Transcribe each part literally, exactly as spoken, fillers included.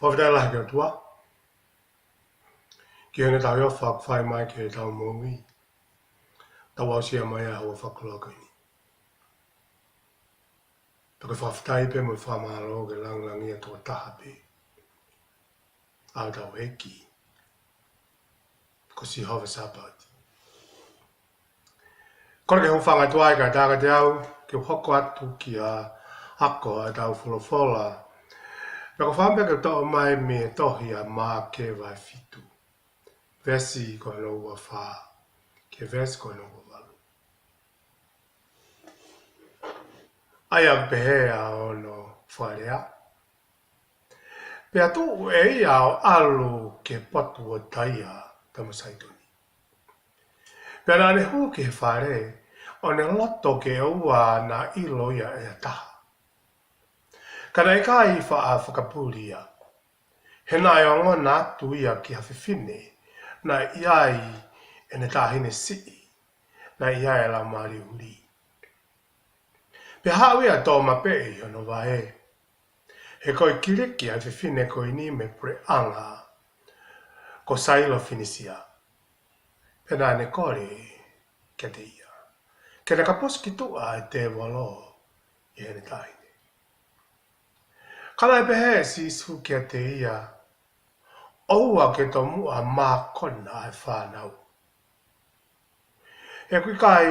Fakafetaʻi lahi ki he ʻOtua, ki heʻene tauhi ʻofa ʻoku fai mai ki heʻetau moʻui, tau aʻusia mai ʻa e houa fakakoloa ko eni. Pea ko e fakafetaʻi pē mo e fakamālō ke langilangiʻia tokotaha pē ʻa hotau ʻEiki ko Sihova Sāpaoti. Kole ke u hūfanga atu ai kae ʻatā kiate au ke u hoko atu ki he ako ʻetau folofola. Pea ko e fakaʻamu pē ke u toʻo mai mei he tohi ʻa Maʻake vahe fitu, veesi ko hono ua fā ki he veesi ko hono ua valu. ʻA ia ʻoku pehē ʻa hono fakalea: Pea tuʻu ʻe ia ʻo ʻalu ki he potu ʻo Taia pea mo Saitoni. Pea naʻa ne hū ki he fale, ʻo ne loto ke ʻoua naʻa ʻilo ia ʻe ha taha. Ka naʻe ʻikai faʻa fakapuli ia, he naʻe ongona atu ia ki ha fefine naʻe ʻi ai ʻene taʻahine siʻi, naʻe ʻi ai ʻa e laumālie ʻuli. Pea haʻu ia ʻo tō mapeʻe ʻi hono vaʻe, he ko e Kiliki ʻa e fefine ko eni mei he puleʻanga ko Sailofinisia. Pea naʻa ne kole kiate ia ke ne kapusi ki tuʻa ʻa e tēvolo ʻi heʻene taʻahine. Ka naʻe pehē ʻe Sīsū kiate ia, ʻOua ke tomuʻa mākona ʻa e fānau. He ʻoku ʻikai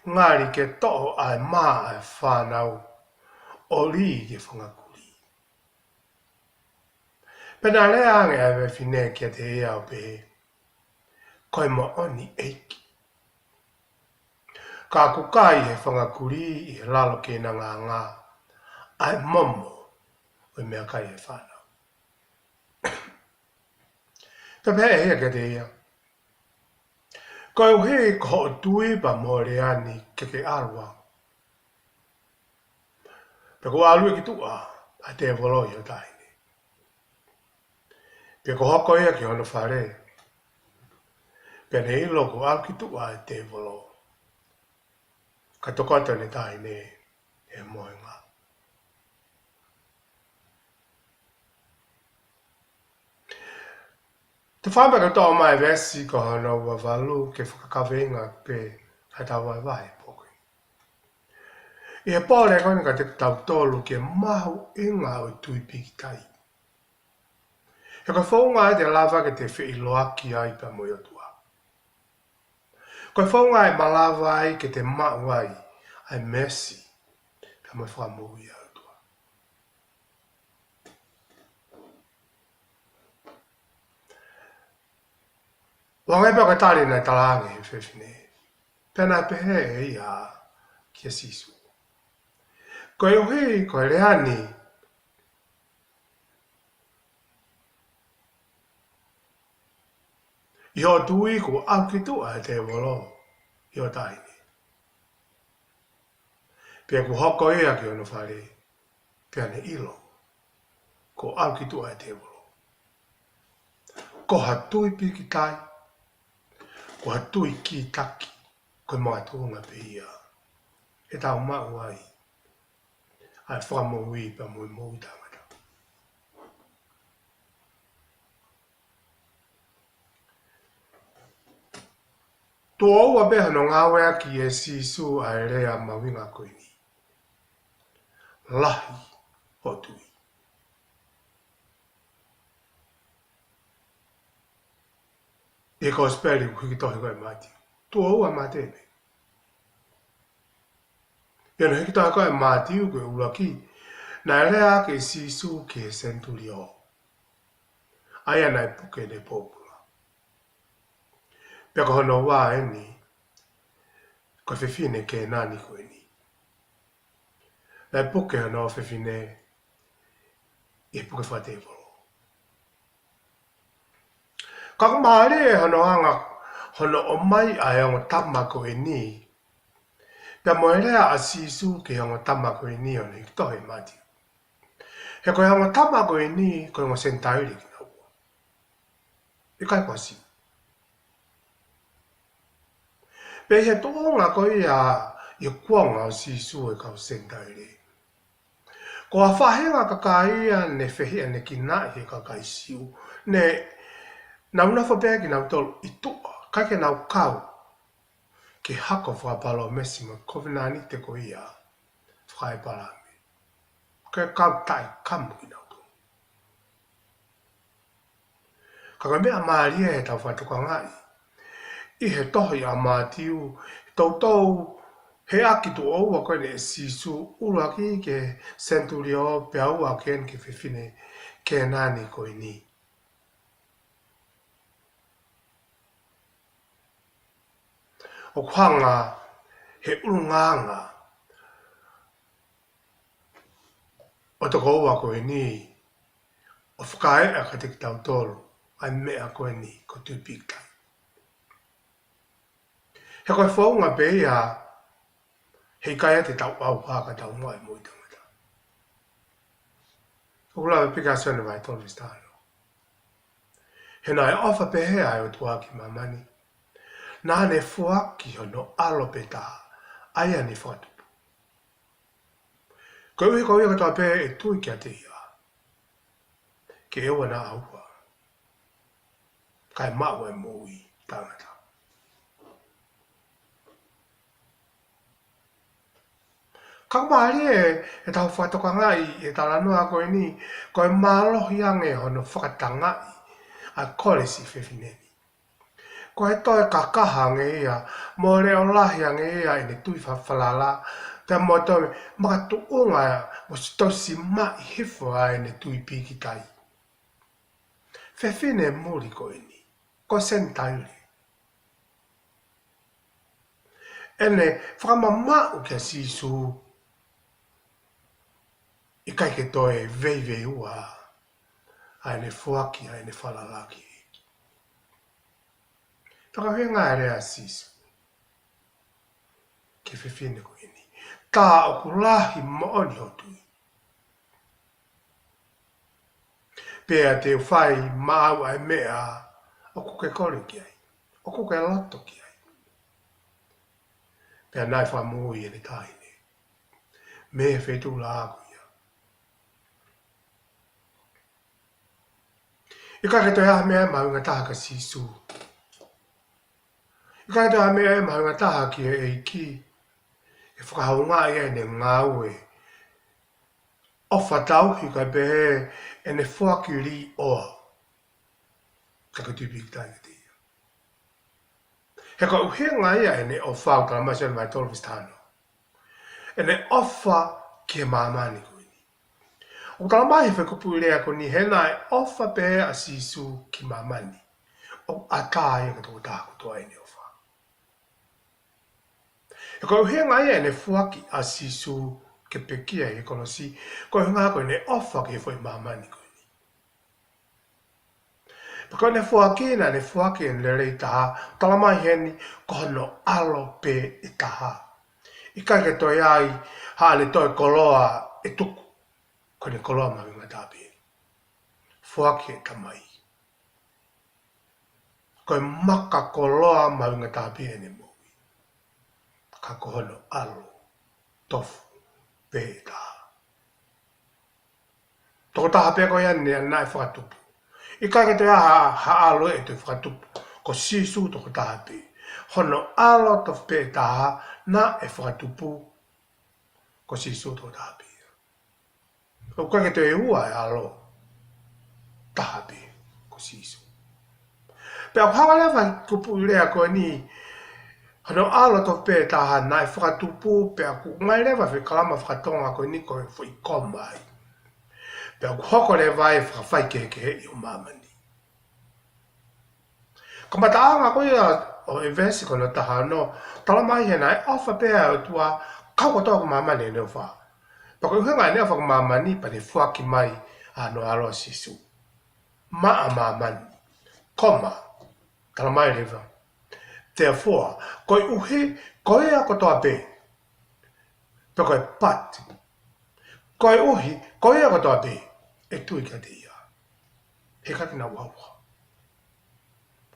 ngali ke toʻo ʻa e mā ʻa e fānau ʻo lī ki he fanga kulī. Pea naʻe lea ange ʻa e fefine kiate ia ʻo pehē, Ko e moʻoni ʻEiki. Ka ʻoku kai ʻe he fanga kulī ʻi he lalo keinangāngā ʻa e momo ʻo e meʻakai ʻa e fānau. Pea pehē ʻe ia kiate ia, Koeʻuhi ko hoʻo tui pea mo hoʻo lea ni ke ke ʻalu au, pea kuo ʻalu ia ki tuʻa ʻa e tēvolo ʻi ho taʻahine. Pea kuo hoko ia ki hono fale, pea ne ʻilo kuo ʻalu ki tuʻa ʻa e tēvolo, kae tokoto ʻene taʻahine ʻi he mohenga. Te u fakaʻamu pē ke u toʻo mai e veesi ko hono ua valu ke fakakaveinga pē ʻa ʻetau vahevahe pō ko eni. ʻI he pole ko eni kiate kitautolu ki he mahuʻinga ʻo e tui pīkitai. He ko e founga ia te lava ke te feʻiloaki ai pea mo e ʻOtua. Ko e founga ia ʻe malava ai ke te maʻu ai ʻa e meesi pea mo e fakamoʻui ʻa e ʻOtua. Hangē pē ko e tali naʻe talaange ʻe he fefine, pea naʻe pehē ʻe ia kia Sīsū, Koeʻuhi ko e lea ni, ʻi hoʻo tui kuo ʻalu ki tuʻa ʻa e tēvolo ʻi ho taʻahine. Pea kuo hoko ia ki hono fale, pea ne ʻilo kuo ʻalu ki tuʻa ʻa e tēvolo. Ko ha tui pīkitai, ko ha tui kītaki, ko e makatuʻunga pē ia ʻe tau maʻu ai ʻa e fakamoʻui pea mo e moʻui taʻengata. Tuʻo ua pē hono ngāueʻaki ʻe Sīsū ʻa e lea mahuʻinga ko eni, Lahi hoʻo tui. ʻI he Kosipeli ʻoku hiki tohi ko ē ʻe Mātiu. Tuʻo ua Mate pē. ʻI hono hiki tohi ko ē ʻe Mātiu ko e ʻuluaki, naʻe lea ʻaki ʻe Sīsū ki he senitulio, ʻa ia naʻe puke ʻene pōpula. Pea ko hono ua eni, ko e fefine Kēnani ko eni. Naʻe puke hono ʻofefine ʻi he puke fakatēvolo. Ka ʻoku mālie hono anga hono ʻomai ʻa e ongo tama ko eni, pea mo e lea ʻa Sīsū ki he ongo tama ko eni ʻi hono hiki tohi ʻe Mātiu. He ko e ongo tama ko eni, ko e ongo Senitaile kinaua. ʻIkai ko ha Siu. Pea ʻi he tuʻunga ko ia ʻi he kuonga ʻo Sīsū ʻo e kau Senitaile, Ko e faʻahinga kakai ia ne fehiʻanekinaʻi ʻe he kakai Siu, ne nau nofo pē kinautolu ʻi tuʻa, ʻikai ke nau kau ki he hako fakapalōmesi mo e kovinānite ko ia faka-ʻĒpalahame. Ke kau taʻekamu kinautolu. Ka ko e meʻa mālie ʻi heʻetau fakatokangaʻi ʻi he tohi ʻa Mātiu, toutou heʻaki tuʻo ua ko eni ʻe Sīsū, ʻuluaki ki he senitulio pea ua ki he fefine Kēnani ko eni. ʻOku hanga ʻe he ʻulungaanga ʻo e toko ua ko eni ʻo fakaeʻa kiate kitautolu ʻa e meʻa ko eni ko e tui pīkitai. He ko e founga pē ia heʻikai te tau ʻauha ka tau maʻu e moʻui taʻengata. ʻOku lave pē ki ai ʻa Sione vahe tolu veesi taha ono. He naʻe ʻofa pehē ʻa e ʻOtua ki māmani, naʻa ne foaki hono ʻAlo pē taha, ʻa ia ne fakatupu, koeʻuhi ko ia kotoa pē ʻe tui kiate ia, ke ʻoua naʻa ʻauha, kae maʻu e moʻui taʻengata. Ka ʻoku mālie ʻetau fakatokangaʻi ʻi he talanoa ko eni, ko e mālohi ange hono fakatangaʻi ʻa e kolesi fefine ni. Ko e toe kakaha ange ia, mo leʻo lahi ange ia ʻene tui fa-, falala, pea mo toe makatuʻunga ia, mo siʻi toe simaʻi hifo ʻa ʻene tui pīkitai. Fefine muli ko eni, ko e Senitaile. ʻEne fakamamaʻu kia Sīsū, ʻikai ke toe veiveiua ʻa ʻene foaki ʻa ʻene falala ki he ʻEiki. Fakahinga e lea ʻa Sīsū ki he fefine ko eni. Tā ʻoku lahi moʻoni hoʻo tui, pea te u fai maʻau ʻa e meʻa ʻoku ke kole ki ai, ʻoku ke loto ki ai. Pea naʻe fakamoʻui ʻene taʻahine mei he feituʻu laʻā ko ia. ʻIkai ke toe ʻi ai ha meʻa mahuʻinga taha kia Sīsū. ʻIkai ke toe ʻi ai ha meʻa mahuʻinga taha ki he ʻEiki, ʻe fakahoungaʻi ai ʻene ngāue ʻo fakatauhi kae pehē ʻene foaki līʻoa, ka ko e tui pīkitai kiate ia. He ko e ʻuhinga ia ʻene ʻofa, ʻoku talamai ʻe Sione vahe tolu veesi taha ono, ʻene ʻofa ki he māmani ko eni. ʻOku talamai ʻe he foʻi kupuʻi lea ko eni, he naʻe ʻofa pehē ʻa Sīsū ki māmani, ʻoku ʻatā ia ki he tokotaha kotoa ʻene ʻofa. He ko e ʻuhinga ia ʻene foaki ʻa Sīsū ke pekia ʻi he kolosi, ko e ʻuhinga ko ʻene ʻofa ki he foʻi māmani ko eni. Pea ko ʻene foaki, naʻa ne foaki ʻene lelei taha, talamai heni, ko hono ʻAlo pē ʻe taha. ʻIkai ke toe ʻi ai haʻane toe koloa ʻe tuku, ko ʻene koloa mahuʻinga taha pē. Foaki ʻe he Tamai. Ko e maka koloa mahuʻinga taha pē ʻene moʻui, ka ko hono ʻAlo tofu pē ʻe taha. Tokotaha pē ko ia naʻe, naʻe fakatupu. ʻIkai ke toe ʻi ai ha, ha ʻalo ʻe toe fakatupu. Ko Sīsū tokotaha pē. Hono ʻAlo tofu pē ʻe taha naʻe fakatupu, ko Sīsū tokotaha pē. ʻOku ʻikai ke toe ʻi ai ha ʻalo, taha pē, ko Sīsū. Pea ʻoku hanga leva ʻe he kupuʻi lea ko eni, hono ʻAlo tofu pē ʻe taha naʻe fakatupu, pea ʻoku ʻomai leva e foʻi kalama faka-Tonga ko eni ko e foʻi koma ai. Pea ʻoku hoko leva ʻo fakafaikehekeheʻi ʻo māmani. Kamataʻanga ko ia ʻo e veesi ko hono taha ono, talamai he naʻe ʻofa pehē ʻa e ʻOtua, kau kotoa ki māmani ʻene ʻofa. Pea ko e ʻuhinga ʻene ʻofa ki māmani, pea ne foaki mai ʻa hono ʻAlo ʻa Sīsū maʻa māmani. Koma, talamai leva, therefore, koeʻuhi ko ia kotoa pē, pea ko e but, koeʻuhi ko ia kotoa pē ʻe tui kiate ia, he ʻikai ke nau ʻauha,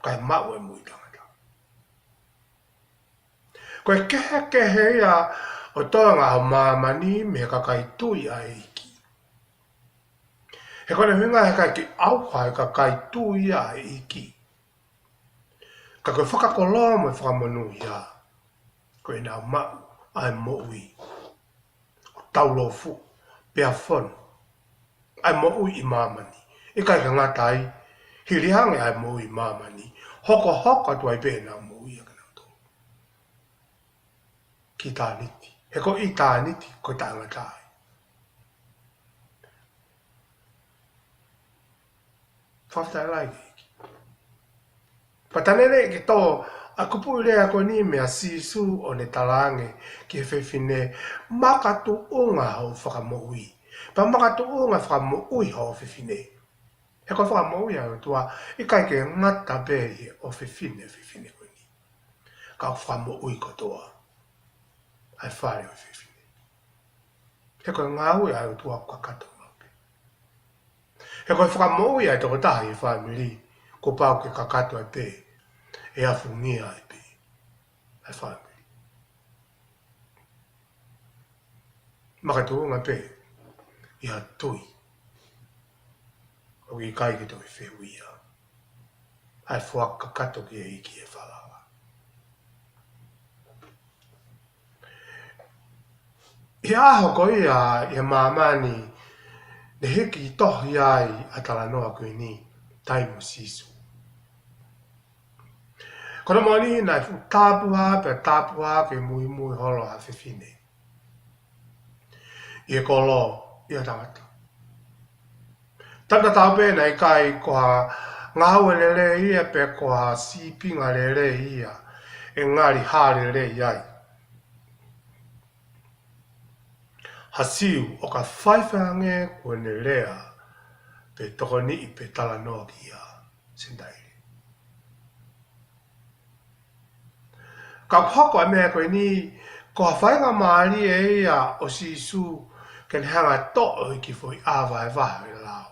kae maʻu e moʻui taʻengata. Ko e kehekehe ia ʻo e toenga ʻo māmani mei he kakai tui ʻa e ʻEiki. He ko hono ʻuhinga he ʻikai ke ʻauha ʻe he kakai tui ʻa e ʻEiki. Ka ko e fakakoloa mo e fakamonūʻia, ko ʻenau maʻu ʻa e moʻui ʻo taulōfuʻu pea fonu, ʻa e moʻui ʻi māmani. ʻIkai ke ngata ai, hili ange ʻa e moʻui ʻi māmani, hokohoko atu ai pē ʻenau moʻui ʻa kinautolu ki ʻitāniti. He ko ʻitāniti ko e taʻengata ai. Fakafetaʻi lahi ki he ʻEiki. Pea tā neʻineʻi ke tō ʻa e kupuʻi lea ko eni meia Sīsū ʻo ne talaange ki he fefine, makatuʻunga hoʻo fakamoʻui. Pea makatuʻunga fakamoʻui hoʻo fefine. He ko e fakamoʻui ʻa e ʻOtua, ʻikai ke ngata pē ʻi he ʻofefine, fefine ko eni. Ka ʻoku fakamoʻui kotoa ʻa e fale ʻo e fefine. He ko e ngāue ʻa e ʻOtua ʻoku kakato maʻu pē. He ko e fakamoʻui ʻa e tokotaha ʻi he fāmili, kuo pau ke kakato ai pē, ʻe afungia ai pē ʻa e fāmili. Makatuʻunga pē ʻi ha tui ʻoku ʻikai ke toe fehuʻia ʻa e foaki kakato ki he ʻEiki ʻi he falala. ʻI he ʻaho ko ia ʻi he māmani ne hiki tohi ai ʻa e talanoa ko eni, taimi ʻo Sīsū. Ko hono moʻoni naʻe fuʻu tāpuhā pea tāpuhā ke muimui holo ha fefine ʻi he kolo ʻo e tangata. Taimi tatau pē naʻe ʻikai ko ha ngāue lelei ia pe ko ha sīpinga lelei ia ʻe ngali hā lelei ai ha Siu ʻo ka faifai ange kuo ne lea pe tokoniʻi pe talanoa ki ha Senitaile. Ka ʻoku hoko ʻa e meʻa ko eni ko ha faingamālie ia ʻo Sīsū ke ne hanga ʻo toʻo ʻi ha kiʻi foʻi ʻā vahevahe ʻo e lao.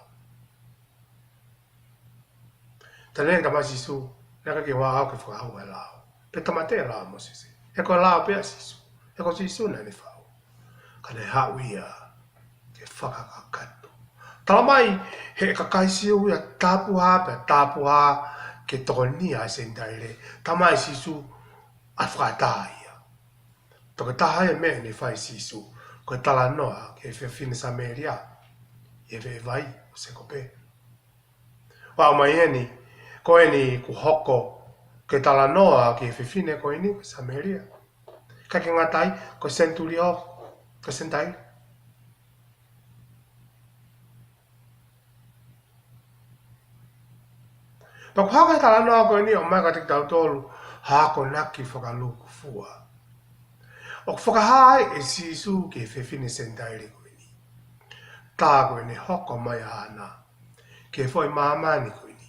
Tā neʻineʻi talamai ʻe Sīsū, naʻe ʻikai ke u ʻaʻau ke fakaʻauha e lao pe tāmateʻi e lao ʻa Mōsese. He ko e lao pē ʻa Sīsū. He ko Sīsū naʻa ne faʻu. Ka naʻe haʻu ia ke fakakakato. Talamai he kakai Siu ia tāpuhā pea tāpuhā ke tokonia ʻa e Senitaile. Talamai ʻe Sīsū ʻa e fakaʻatā ia. Tokotaha ia meʻa naʻe fai ʻe Sīsū, ko e talanoa ki he fefine Samēlia ʻi he veʻe vai ʻo Sēkope. ʻO aʻu mai eni, ko eni kuo hoko ke talanoa ki he fefine ko eni ko e Samēlia. ʻIkai ke ngata ai, ko e senituli, ko e Senitaile. Pea ʻoku hanga ʻe he talanoa ko eni ʻo ʻomai kiate kitautolu ha akonaki fakalūkufua ʻoku fakahā ai ʻe Sīsū ki he fefine Senitaile ko eni. Tā ko ʻene hoko mai ʻaʻana ki he foʻi māmani ko eni,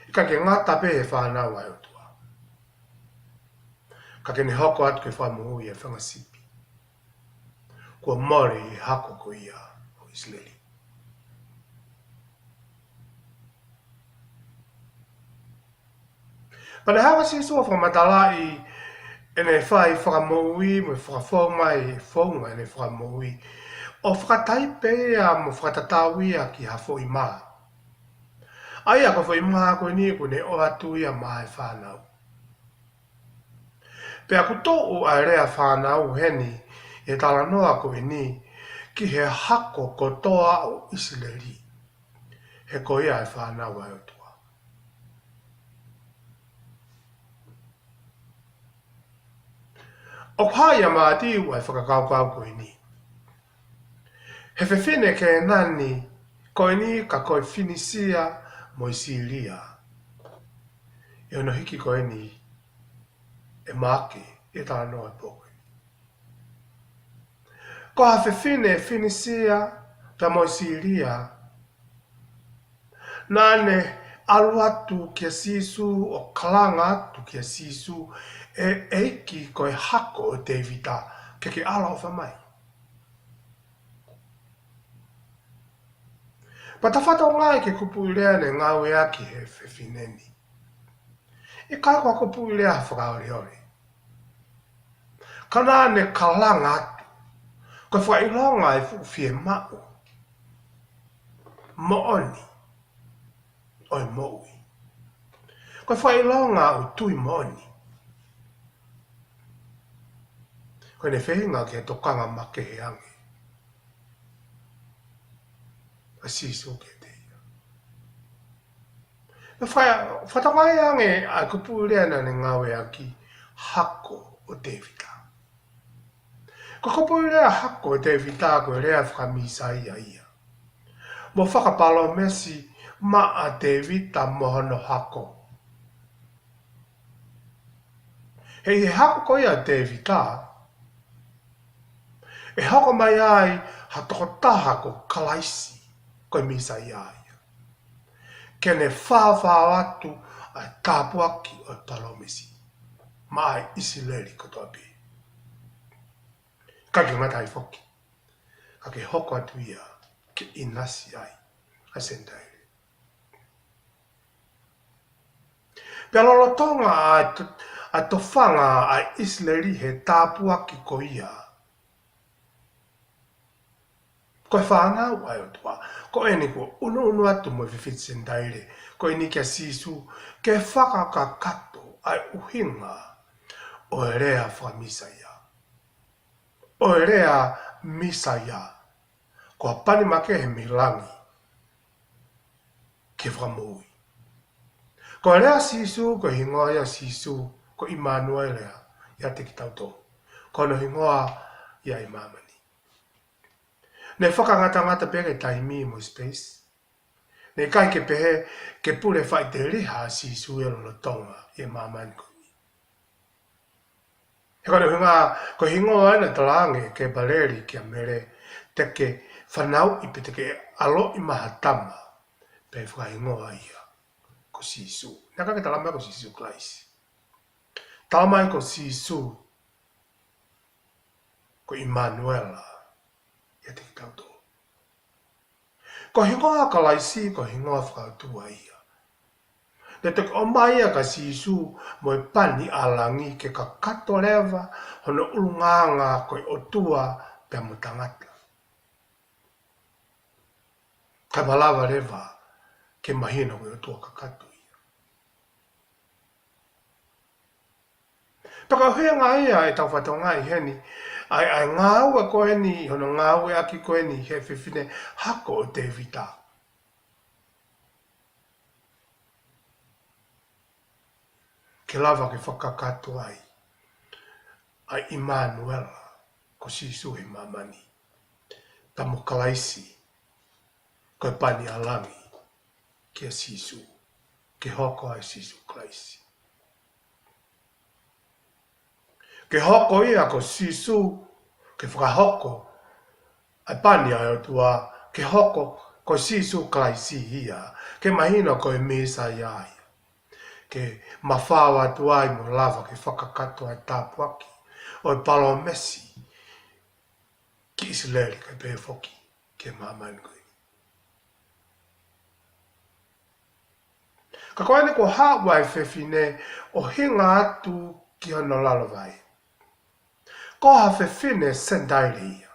ʻikai ke ngata pē he fānau ʻa e ʻOtua, ka ke ne hoko atu ke fakamoʻui ʻa e fanga sipi kuo mole ʻi he hako ko ia ʻo ʻIsileli. Pea naʻe hanga ʻe Sīsū ʻo fakamatalaʻi ʻene fai fakamoʻui mo e fakafou mai e founga ʻene fakamoʻui ʻo fakataipe ia mo fakatatau ia ki ha foʻi mā. ʻA ia ko e foʻi mā ko eni kuo ne ʻoatu ia maʻa e fānau. Pea ʻoku tuʻu ʻa e lea fānau heni ʻi he talanoa ko eni ki he hako kotoa ʻo ʻIsileli. He ko ia e fānau ʻa e ʻOtua. ʻOku hā ʻia Mātiu ʻa e fakakaukau ko eni. He fefine Kēnani ko eni ka ko e Finisia mo e Sīlia. ʻI hono hiki ko eni ʻe Maʻake ʻi he talanoa ʻo e pō ko eni. Ko ha fefine Finisia pea mo e Sīlia naʻa ne ʻalu atu kia Sīsū ʻo kalanga atu kia Sīsū, ʻE ʻEiki ko e hako ʻo Tēvita, ke ke ʻaloʻofa mai. Pea tafatonga ai ki he kupuʻi lea naʻe ngāueʻaki he fefine ni. ʻIkai ko ha kupuʻi lea fakaoleole. Ka naʻa ne kalanga atu, Ko e fakaʻilonga e fuʻu fiemaʻu moʻoni ʻo e moʻui. Ko e fakaʻilonga ʻo e tui moʻoni. Ko ʻene feinga ke tokanga makehe ange ʻa Sīsū kiate ia. Naʻe fai, fakatokangaʻi ange ʻa e kupuʻi lea naʻa ne ngāueʻaki, hako ʻo Tēvita. Ko e kupuʻi lea hako ʻo Tēvita ko e lea fakamīsaia ia. Mo fakapalōmesi maʻa Tēvita mo hono hako. He ʻi he hako ko ia ʻo Tēvita, ʻe hoko mai ai ha tokotaha ko Kalaisi, ko e Mīsaia ia. Ke ne fāfā atu ʻa e tāpuaki ʻo e palōmesi maʻa ʻIsileli kotoa pē. ʻIkai ke ngata ai foki, ka ke hoko atu ia ke ʻinasi ai ʻa e Senitaile. Pea lolotonga ʻa e to-, ʻa e tofanga ʻa ʻIsileli he tāpuaki ko ia, ko e fānau ʻa e ʻOtua, ko eni kuo ʻunuʻunu atu mo e fefine Senitaile ko eni kia Sīsū, ke fakakakato ʻa e ʻuhinga ʻo e lea fakamīsaia, ʻo e lea Mīsaia, ko ha pani makehe mei langi ke fakamoʻui. Ko e lea Sīsū, ko e hingoa ia Sīsū, ko ʻImanuela ia ʻiate kitautolu. Ko hono hingoa ia ʻi māmani. Naʻe fakangatangata pē ki he taimi mo e space. Naʻe ʻikai ke pehē ke pule faʻiteliha ʻa Sīsū ia lolotonga ʻi he māmani ko eni. He ko hono ʻuhinga, ko e hingoa ena talaange ʻe Kebaleli kia Mele, te ke fanauʻi pe te ke ʻaloʻi mai ha tama, pea fakahingoa ia ko Sīsū. Naʻe ʻikai ke talamai ko Sīsū Kalaisi. Talamai ko Sīsū, ko ʻImanuela ʻiate kitautolu. Ko e hingoa Kalaisi, ko e hingoa fakaʻotua ia. Naʻe toki ʻomai ia kia Sīsū mo e pani ʻa langi ke kakato leva hono ʻulungaanga ko e ʻOtua pea mo tangata. Kae malava leva ke mahino ko e ʻOtua kakato ia. Pea ko e ʻuhinga ia ʻetau fatongia ʻi heni, ʻa e, ʻa e ngāue ko eni, hono ngāueʻaki ko eni he fefine hako ʻo Tēvita. Ke lava ke fakakakato ai ʻa ʻImanuela, ko Sīsū ʻi māmani, pea mo Kalaisi, ko e pani ʻa langi kia Sīsū, ke hoko ai Sīsū Kalaisi. Ke hoko ia ko Sīsū, ke fakahoko ʻa e pani ʻa e ʻOtua, ke hoko ko Sīsū Kalaisi ia, ke mahino ko e Mīsaia ia. Ke mafao atu ai mo lava ke fakakakato ʻa e tāpuaki ʻo e palōmesi ki ʻIsileli kae pehē foki ki māmani ko eni. Ka ko eni kuo haʻu ʻa e fefine ʻo hinga atu ki hono lalo vai. Ko ha fefine Senitaile ia.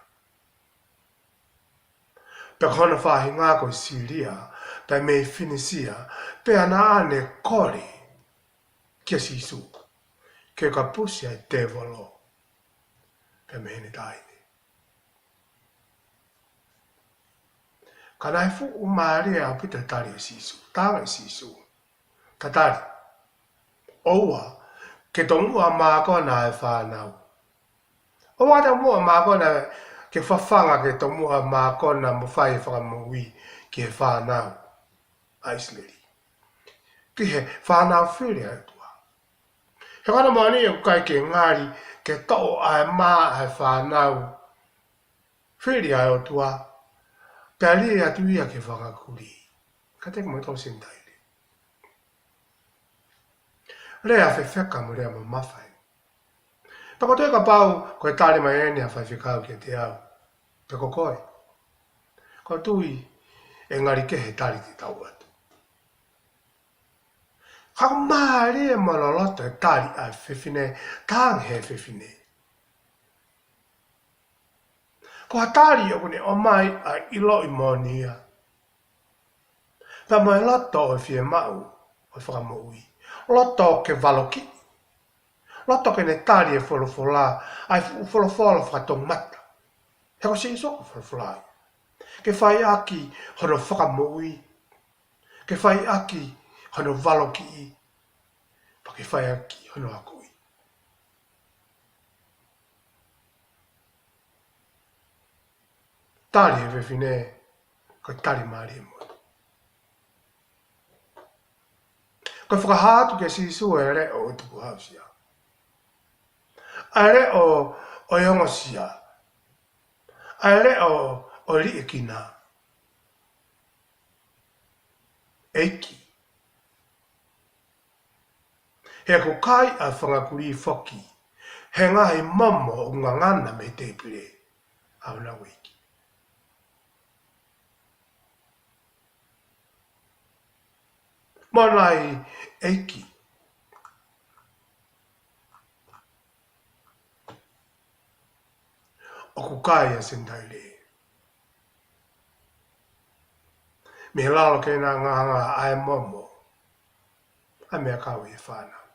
Pea ko hono faʻahinga ko e Sīlia, pea mei Finisia, pea naʻa ne kole kia Sīsū ke kapusi ʻa e tēvolo pea mei heʻene taʻahine. Ka naʻe fuʻu mālie ʻaupito e tali ʻa Sīsū, talaange ʻe Sīsū, tatali, ʻoua ke tomuʻa mākona ʻa e fānau. ʻOua ke tomuʻa mākona, ke fafanga ke tomuʻa mākona mo fai e fakamoʻui ki he fānau ʻa ʻIsileli, ki he fānau fili ʻa e ʻOtua. He ko hono moʻoni ʻoku ʻikai ke ngali ke toʻo ʻa e mā ʻa e fānau fili ʻa e ʻOtua, pea lī atu ia ki he fanga kulī. Ka te ke mo e tau Senitaile. Lea fefeka mo lea mamafa eni. Pea ko e toe kapau ko e tali mai eni ʻa e faifekau kiate au, pe ko koe, ʻoku ou tui ʻe ngali kehe e tali te tau atu. Ka ʻoku mālie mo loloto e tali ʻa e fefine, talaange ʻe he fefine, Ko ha tali ʻoku ne ʻomai ʻa e ʻiloʻi moʻoni ia, pea mo e loto ʻo e fiemaʻu ʻo e fakamoʻui. Loto ke valokiʻi. Loto ke ne tali e folofola, ʻa e fuʻu folofola fakatoumata. He ko Sīsū ko e folofola ia. Ke fai ʻaki hono fakamoʻui, ke fai ʻaki hono valokiʻi, pea ke fai ʻaki hono akoʻi. Tali ʻa e fefine, ko e tali mālie moʻoni. Ko e fakahā atu kia Sīsū e leʻo ʻo e tukuhausia, ʻa e leʻo ʻo e ongosia, ʻa e leʻo ʻo e liʻekina. ʻEiki, he ʻoku kai ʻa e fanga kulī foki he ngaahi momo ʻoku ngangana mei he tēpile ʻa honau ʻeiki. Mo nai ʻEiki, ʻoku kai ʻa e Senitaile mei he lalo ke na ngangana ʻa e momo ʻa e meʻa kau ʻi he fānau.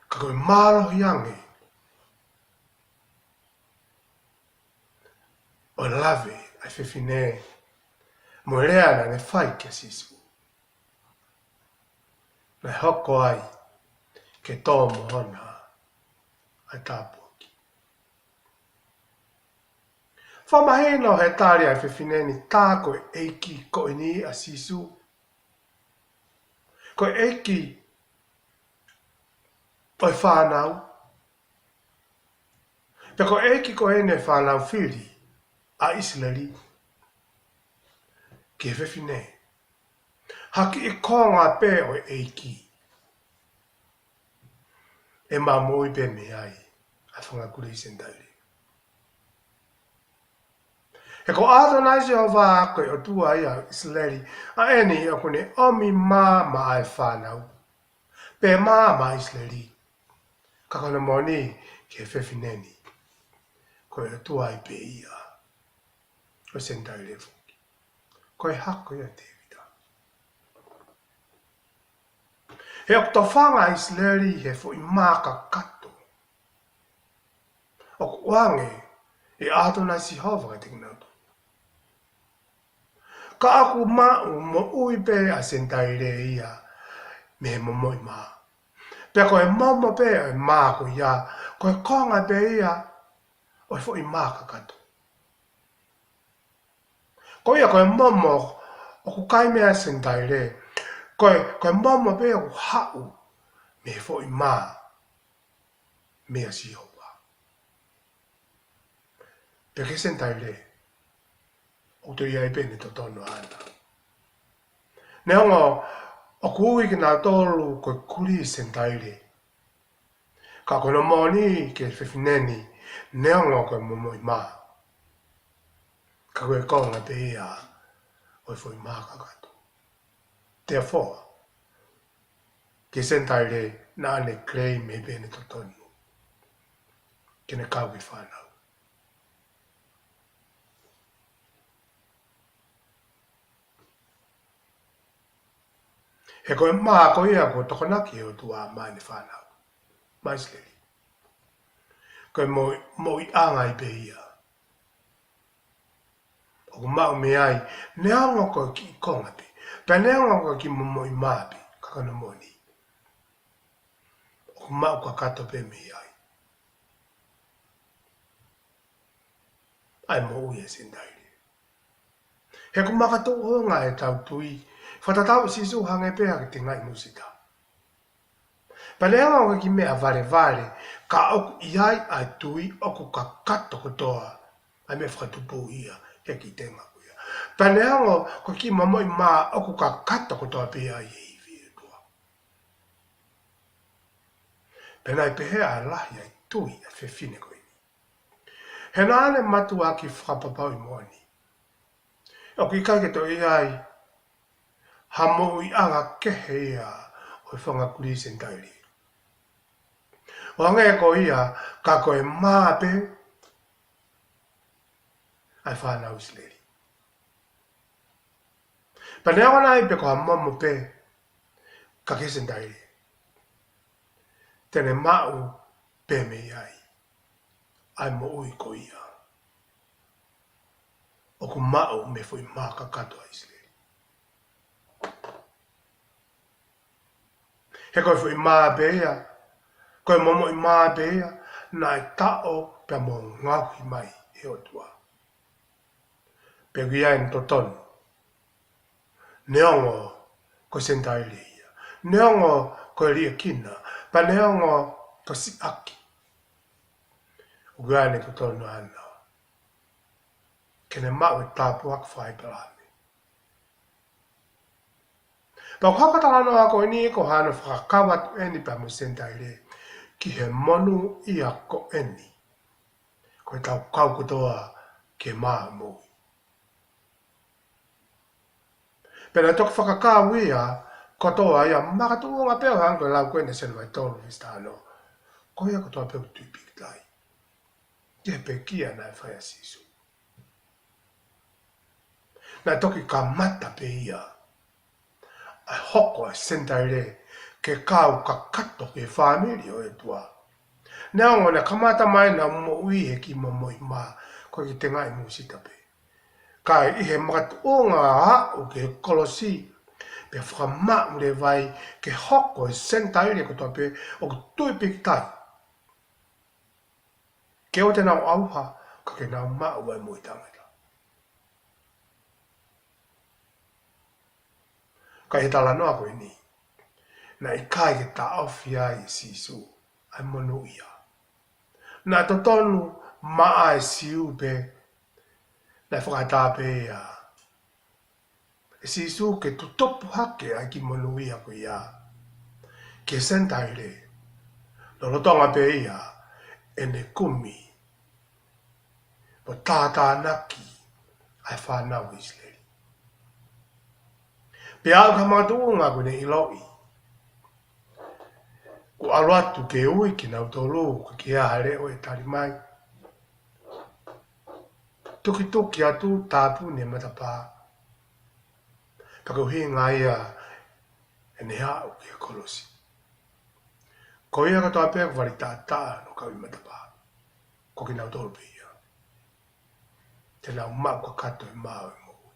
Ka ko e mālohi ange ʻo e lave ʻa e fefine mo e lea naʻa ne fai kia Sīsū, naʻe hoko ai ke tō mo hona ʻa e tāpuaki. Fakamahino he tali ʻa e fefine ni, tā ko e ʻEiki ko eni ʻa Sīsū, ko e ʻEiki ʻo e fānau, pea ko e ʻEiki ko eni ʻo e fānau fili ʻa ʻIsileli. Ki he fefine, ha kiʻi konga pē ʻo e ʻEiki ʻe maʻu moʻui pē mei ai ʻa e fanga kulī Senitaile. He ko ʻAtonai Sihova ko e ʻOtua ia ʻo ʻIsileli, ʻa eni ʻoku ne ʻomi mā maʻa e fānau, pe mā maʻa ʻIsileli. Ka ko hono moʻoni ki he fefine ni, ko e ʻOtua ai pē ia ʻo e Senitaile foki. Ko e hako ia ʻo Tēvita. He ʻoku tofanga ʻa ʻIsileli he foʻi mā kakato ʻoku ʻoange ʻe ʻAtonai Sihova kiate kinautolu. Ka ʻoku maʻu moʻui pē ʻa e Senitaile ia mei he momoʻi mā. Pea ko e momo pē ʻo e mā ko ia, ko e konga pē ia ʻo e foʻi mā kakato. Ko ia ko e momo ʻoku kai mei ai ʻa e Senitaile, ko e, ko e momo pē ʻoku haʻu mei he foʻi mā meia Sihova. Pea ki he Senitaile, ʻoku toe ʻi ai pē ʻene totonu ʻaʻana. Neongo ʻoku ui kinautolu ko e kulī Senitaile, ka ko hono moʻoni ki he fefine ni, neongo ko e momoʻi mā, ka ko e konga pē ia ʻo e foʻi mā kakato. Therefore, ki he Senitaile naʻa ne claim pē ʻene totonu ke ne kau ki he fānau. He ko e mā ko ia kuo tokonaki ʻe he ʻOtua maʻa ʻene fānau, maʻa ʻIsileli. Ko e mo-, moʻuiʻanga ai pē ia ʻoku maʻu mei ai, neongo ko e kiʻi konga pē, pea neongo ko e kiʻi momoʻi mā pē, ka ko hono moʻoni ʻoku maʻu kakato pē mei ai ʻa e moʻui ʻa e Senitaile. He ʻoku makatuʻunga ʻetau tui, fakatatau Sīsū hangē pē ha kiʻi tengaʻi musita. Pea neongo ko e kiʻi meʻa valevale, ka ʻoku ʻi ai ʻa e tui ʻoku kakato kotoa ʻa e meʻa fakatupu ia he kiʻi tenga ko ia. Pea neongo ko e kiʻi momoʻi mā, ʻoku kakato kotoa pē ia ʻi he ivi ʻo e ʻOtua. Pea naʻe pehē ʻa e lahi ʻa e tui ʻa e fefine ko eni. He naʻa ne mātuʻaki fakapapauʻi moʻoni ʻoku ʻikai ke toe ʻi ai ha moʻuiʻanga kehe ia ʻo e fanga kulī Senitaile. ʻO hangē ko ia, ka ko e mā pē ʻa e fānau ʻIsileli. Pea neongo naʻa ʻi ai pē ko ha momo pē ka ko e Senitaile, te ne maʻu pē mei ai ʻa e moʻui ko ia ʻoku maʻu mei he foʻi mā kakato ʻa ʻIsileli. He ko e foʻi mā pē ia, ko e momoʻi mā pē ia naʻe taʻo pea mo ngaohi mai ʻe he ʻOtua. Pea ʻoku ʻi ai ʻene totonu, neongo ko e Senitaile ia, neongo ko e liʻekina, pea neongo ko e siʻaki, ʻoku ʻi ai ʻene totonu ʻaʻana ke ne maʻu e tāpuaki faka-ʻĒpalahame. Pea ko e hoko talanoa ko eni ko hano fakakau atu eni pea mo e Senitaile ki he monūʻia ko eni ko ʻetau kau kotoa ki he mā ʻo e moʻui. Pea naʻe toki fakakau ia kotoa ia makatuʻunga pē ʻo hangē ko e lau ko eni ʻa Sione vahe tolu veesi taha ono, ko ia kotoa pē ʻoku tui pikitai ki he pekia naʻe fai ʻa Sīsū. Naʻe toki kamata pē ia ʻa e hoko ʻa e Senitaile ke kau kakato ki he fāmili ʻo e ʻOtua. Neongo naʻe kamata mai ʻenau moʻui he kiʻi momoʻi mā, ko e kiʻi tengaʻi mūsita pē. Ka ʻi he makatuʻunga aʻu ki he kolosi, pea fakamaʻu leva ai ke hoko e Senitaile kotoa pē ʻoku tui pikitai ke ʻoua te nau ʻauha, ka ke nau maʻu ʻa e moʻui taʻengata. Ka ʻi he talanoa ko eni, naʻe ʻikai ke taʻofi ai ʻe Sīsū ʻa e monūʻia. Naʻe totonu maʻa e Siu pē, naʻe fakaʻatā pē ia ʻe Sīsū ke tutupu hake ʻa e kiʻi monūʻia ko ia ki he Senitaile, lolotonga pē ia ʻene kumi mo tātānaki ʻa e fānau ʻIsileli. Pea aʻu ki he makatuʻunga ʻoku ne ʻiloʻi kuo ʻalu atu ke ui kinautolu, ka ʻoku ʻikai ha leʻo ʻe tali mai. Tukituki atu, tāpuni e matapā. Pea ko e ʻuhinga ia ʻene aʻu ki he kolosi. Ko ia kotoa pē ʻoku vali taʻataʻa hono kau ʻi matapā, ko kinautolu pē ia te nau maʻu kakato e mā ʻo e moʻui.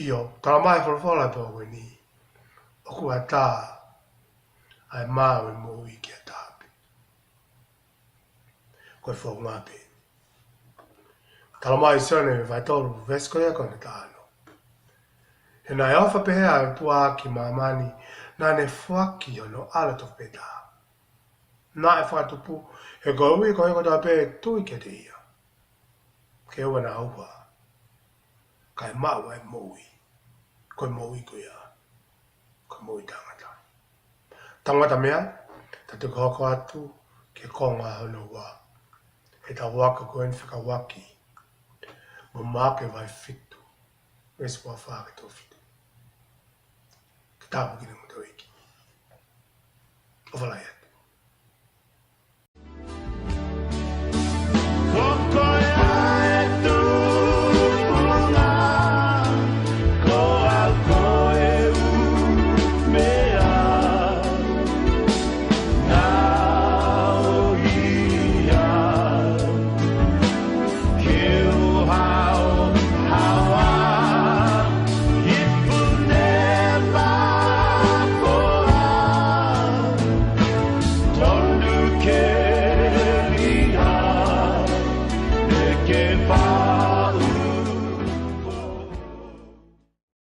ʻIo, talamai ʻe he folofola pē ko eni, ʻoku ʻatā ʻa e mā ʻo e moʻui ki ha taha pē. Ko e founga pē eni. Talamai ʻe Sione vahe tolu, veesi ko ia ko hono taha ono: He naʻe ʻofa pehē ʻa e ʻOtua ki māmani, naʻa ne foaki hono ʻAlo tofu pē taha, naʻe fakatupu, he koeʻuhi ko ia kotoa pē ʻe tui kiate ia, ke ʻoua naʻa ʻauha, kae maʻu ʻa e moʻui. Ko e moʻui ko ia, ko e moʻui taʻengata. Tangata mea, tau toki hoko atu ki he konga hono ua ʻetau ako ko eni fekauʻaki mo Maʻake vahe fitu, veesi ua fā ki he tolu fitu. Ke tāpuekina kimoutolu ʻe he ʻEiki. ʻOfa lahi atu.